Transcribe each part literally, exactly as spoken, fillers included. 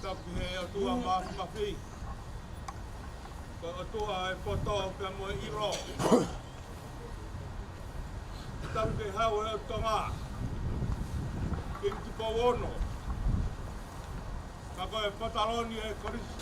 Tapu ki he ʻOtua Māfimafi, ko e ʻOtua ʻo e poto pea mo e ʻilo. Tapu ki he Hau ʻo e Tonga, Kingi Tupou Ono, ka ko e pataloni ʻo e Kolisi,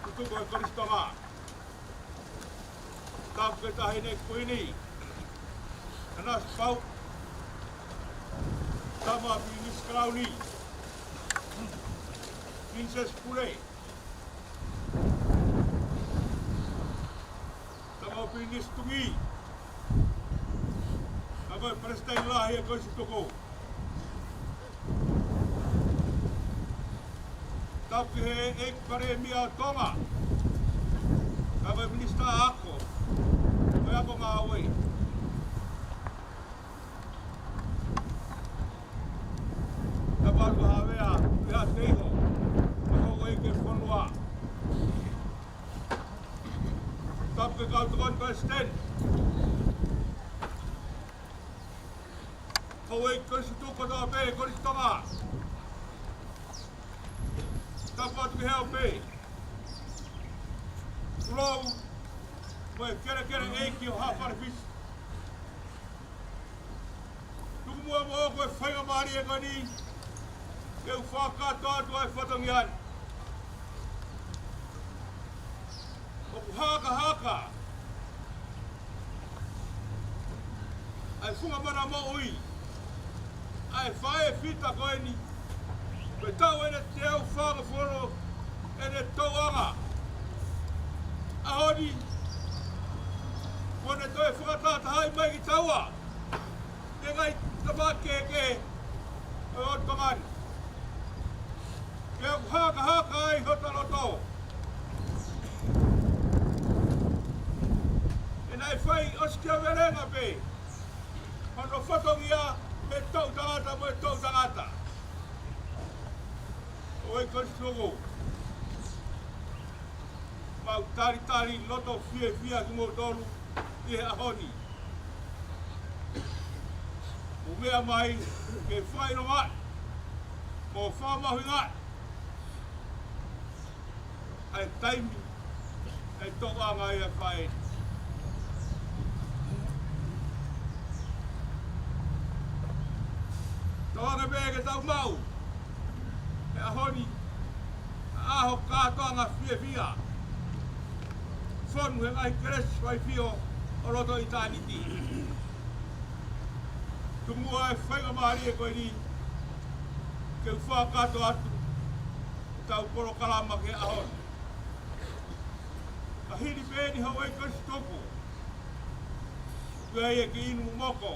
tutuku ʻo e Kolisi Tonga. Tapu ki he Taʻahine Kuini, Nanasipauʻu, tama ʻo Pilinisi Kalauni, Pilinisesi Pule, tama ʻo Pilinisi Tuʻi, ka ko e Palesiteni Lahi ʻo e Kolisi Tutuku. Tapu ki he ʻEiki Palēmia ʻo Tonga, ka ko e Minisitā Ako, ko e Ako Ngāue. Tapu atu ki he Havea, ki he Teiho, ka ko e ʻEiki Fonua. Tapu ki he kau tokoni palesiteni, houʻeiki Kolisi Tutuku kotoa pē, Kolisi Tonga. Tapu atu ki he Aope, Pulou, mo e kelekele ʻeiki ʻo Haʻa Fale Fisi. Tuku muʻa moʻoku e faingamālie ko eni ke u fakakakato atu ʻa e fatongia ni. ʻOku hakahaka ʻa e funga mana moʻui ʻa e faʻē fita ko eni, ko e taʻu ʻe teau fāngofulu ʻene tauʻanga. ʻAho ni, kuo ne toe fakatahatahaʻi mai kitaua ʻe he ngaahi tafaʻaki kehekehe ʻo e ʻOtu Tonga ni. Ke u hakahaka ai hota loto. He naʻe fai ʻosikiavelenga pē hono fatongia mei he toʻu tangata mo e toʻu tangata. ʻOku ou kole atu, mau talitali loto fiefia kimoutolu ʻi he ʻaho ni. Mou meʻa mai ke fakaʻilongaʻi mo fakamahuʻingaʻi ʻa e taimi, ʻa e tauʻanga ʻa e faʻē. Tauange pē ke tau maʻu he ʻaho ni ʻa e ʻaho kātoanga fiefia, fonu he ngaahi kelesi faifio ʻo loto ʻitāniti. Tuku muʻa e faingamālie ko eni ke u fakakakato atu ʻetau polokalama ki he ʻaho ni. Ka hili pē eni, houʻeiki Kolisi Tutuku, ʻoku ʻi ai e kiʻi inu momoko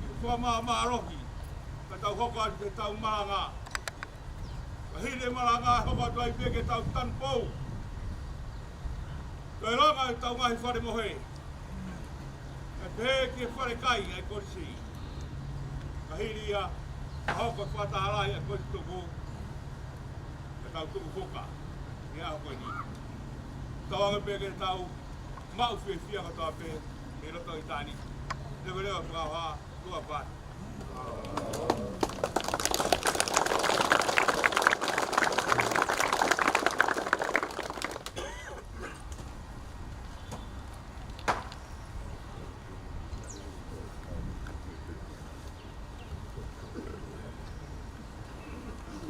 ke fakamāmālohi, ka tau hoko atu ki heʻetau malanga. Ka hili e malanga, hoko atu ai pē ki heʻetau tanupou, ko e langa ʻetau ngaahi fale mohe, kae pehē ki he fale kai ʻa e Kolisi. Ka hili ia, ka hoko e fakataha lahi ʻa e Kolisi Tutuku, ke tau tuku foki he ʻaho ko eni. Tauange pē ke tau maʻu fiefia kotoa pē ʻi loto ʻitāniti. Leveleva e fakaʻofa, lua pā.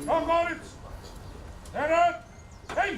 Long College! Stand up! Hey!